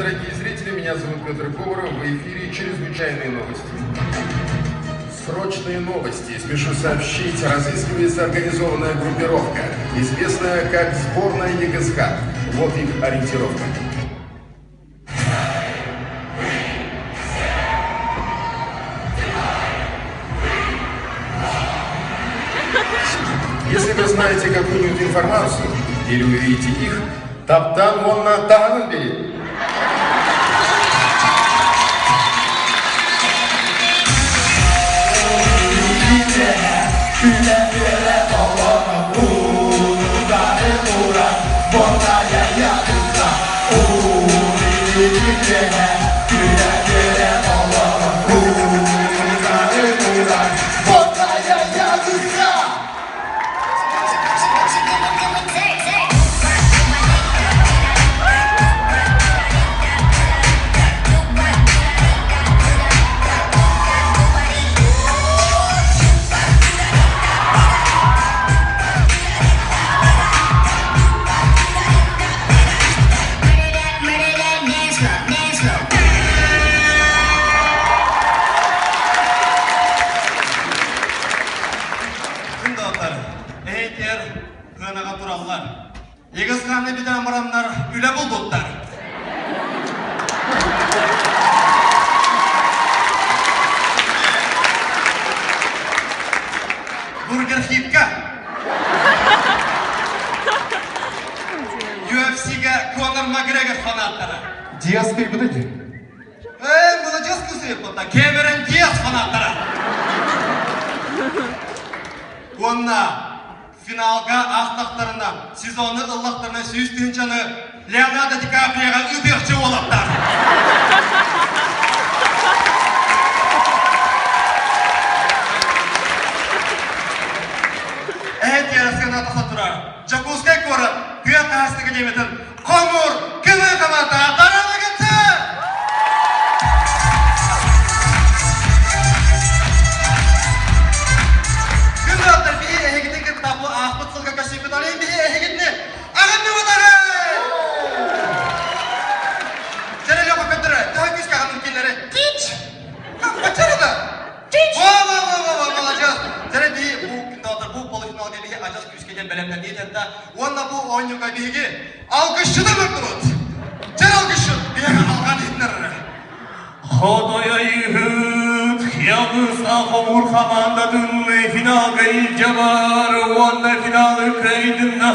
дорогие зрители. Меня зовут Петр Говоров. В эфире «Чрезвычайные новости». Срочные новости. Спешу сообщить, разыскивается организованная группировка, известная как «Сборная ЕГСХ». Вот их ориентировка. Если вы знаете какую-нибудь информацию или увидите их, таптан вон на таһанын бери. Күн доҕоттор, эһэтиэр сыанаҕа тураллар. Егысханы бүтэн бараннар үлэ булбуттар. Бургер Хитка UFC-га Конор Макгрегор фанаттара. Диас кыйбыта дии. Ээ, молодец кысыйыппыта. Кэмерон Диас фанаттара. Уонна финалга аахтахтарына, сезону ыллахтарына 100 тыһыынчаны Леонардо Ди Каприоҕа ыытыахчы уолаттар. Эһэтиэрэ сыаната турар. Дьокуускай куорат тыа хаһаайыстыба академиятын хомуур кылыы хамаата Даралагытсы! Күн биһи эһигитин кытта бу ааспыт сылга көрсүппүт олейн биһи эһигитини аҕынныбытары! Дьэрэ лөкө көтөрө, төһө күүскэ аҕынным кинилэри? Тич! Бачарада! Тич! Во-во-во-во, молодец! Дьэрэ биһи бу күндалтар бу полуфиналга биһи адьас күүскэ диэн бэлэмнэнии тэнтэ. Уонна бу оонньууга биһиги алгысчыты көрдүбүт. Дьэр алгысчыт биһиэхэ алҕаан иһитиннэрэрэ. Хотойыһыт Хьялыса хомуур хамаандатын финалга илдьэ бар уонна финалы кыайдынна.